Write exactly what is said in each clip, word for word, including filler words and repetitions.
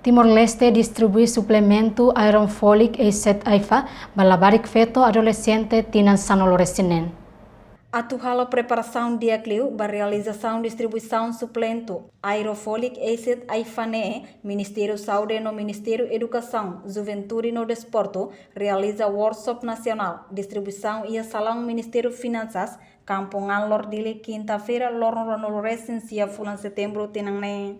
Timor-Leste distribui suplementu Iron Folic Acid AIFA ba labarik feto adolexente tinan sanulu-resin-neen. Atu halo preparasaun di'ak liu ba realizasaun distribuisaun suplementu Iron Folic Acid AIFA ne'e, Ministériu Saúde no Ministériu Edukasaun, Juventude no Desportu realiza workshop nasionál distribuisaun iha salaun Ministériu Finansas, Kampu Ngalor, Dili, kinta-feira, loron ruanulu-resin-sia fulan Setembru tinan ne'e.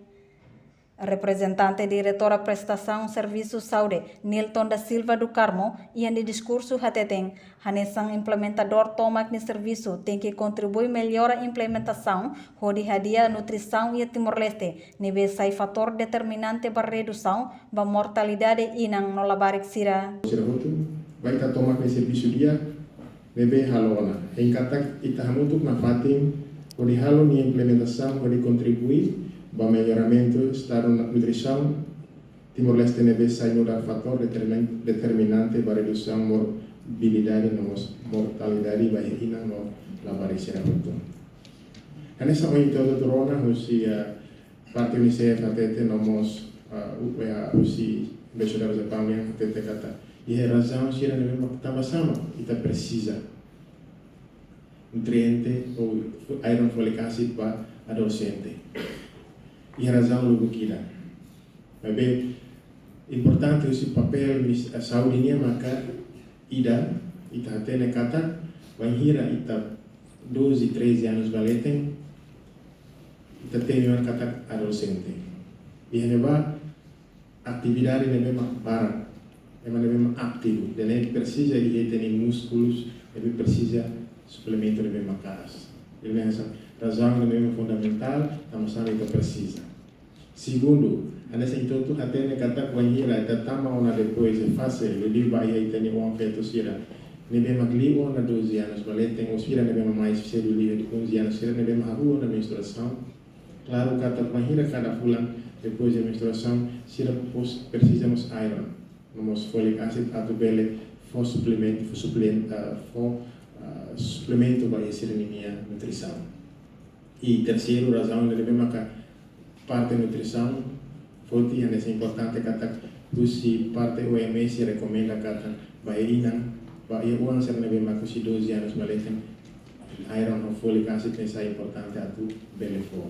Reprezentante Diretora Prestasaun Servisu Saúde, Nilton da Silva do Carmo, iha nia diskursu hateten, hanesan implementadór tomak nia servisu tenke kontribui mellora implementasaun hodi hadi'a nutrisaun iha Timor-Leste, ne'ebé sai fatór determinante ba redusaun ba mortalidade inan no labarik sira. Sira hotu, ba ita tomak nia servisu di'ak, ne'ebé halo ona. Hein katak ita hamutuk nafatin hodi halo nia implementasaun hodi kontribui ba melloramentu estadu na-, nutrisaun Timor-Leste ne'ebé sai nu'udar fatór determin-, determinante ba redusaun morbilidade no mós mortalidade ba inan no labarik sira hotu. Hanesan ohin ita hotu rona husi, ah, parte UNICEF hatete no mós, ah, u-, eh, husi Embaixadór Japaun nian hatete katak iha razaun sira ne'ebé mak tanba sá mak ita presiza nutriente ou iron folic acid ba adolexente. Iha razaun lubuk ida. Maibé importante husi papél minis-, eh, saúde nian maka ida, ita hatene katak bainhira ita doze, treze anos ba leten, ita temi ona katak adolexente. Iha ne'ebá atividade ne'ebé mak barak, ema ne'ebé mak ativu, ida-ne'e presiza iha ita-nia múskulus, ne'ebé presiza suplementu ne'ebé makaas. Ida-ne'e hanesan razaun ne'ebé mak fundamentál, tanba sá mak ita presiza. Segundu, hanesan ita hotu hatene katak bainhira ita tama ona depois de faze, liuliu ba iha ita-nia oan feto sira ne'ebé mak liu ona doze anos ba leten, ou sira ne'ebé mak mai sedu liu onze anos, sira ne'ebé mak hahú ona menstruasaun. Klaru katak bainhira kada fulan depois de menstruasaun, sira pos-, presiza mós iron, no mós folic acid atu bele fó suplementu, fó suplen-, ah, fó, ah, suplementu ba iha sira-nia nutrisaun. I terseiru razaun ne'ebé maka parte nutrisaun foti, hanesan importante katak husi parte OMS rekomenda katak ba iha inan, ba iha oan sira ne'ebé mak husi doze anos ba leten, iron no folic acid ne'e sai importante atu bele fó.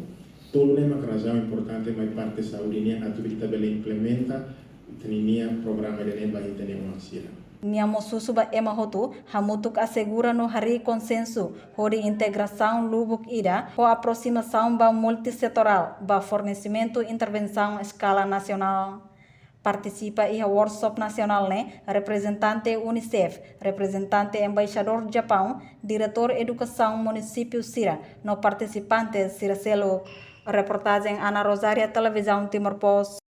Tolu ne'e mak razaun importante mai parte saúde nian atu ita bele implementa ita-nia programa ida-ne'e ba ita-nia oan sira. Nia mós husu ba ema hotu hamutuk asegura no harii konsensu hodi integrasaun lubuk ida ho aprosimasaun ba multisetorál ba fornesimentu intervensaun eskala nasionál. Partisipa iha workshop nasionál ne'e reprezentante UNICEF, reprezentante Embaixadór Japaun, diretór edukasaun munisípiu sira no partisipante sira seluk. Reportajen Ana Rosária, Televizaun Timor Post.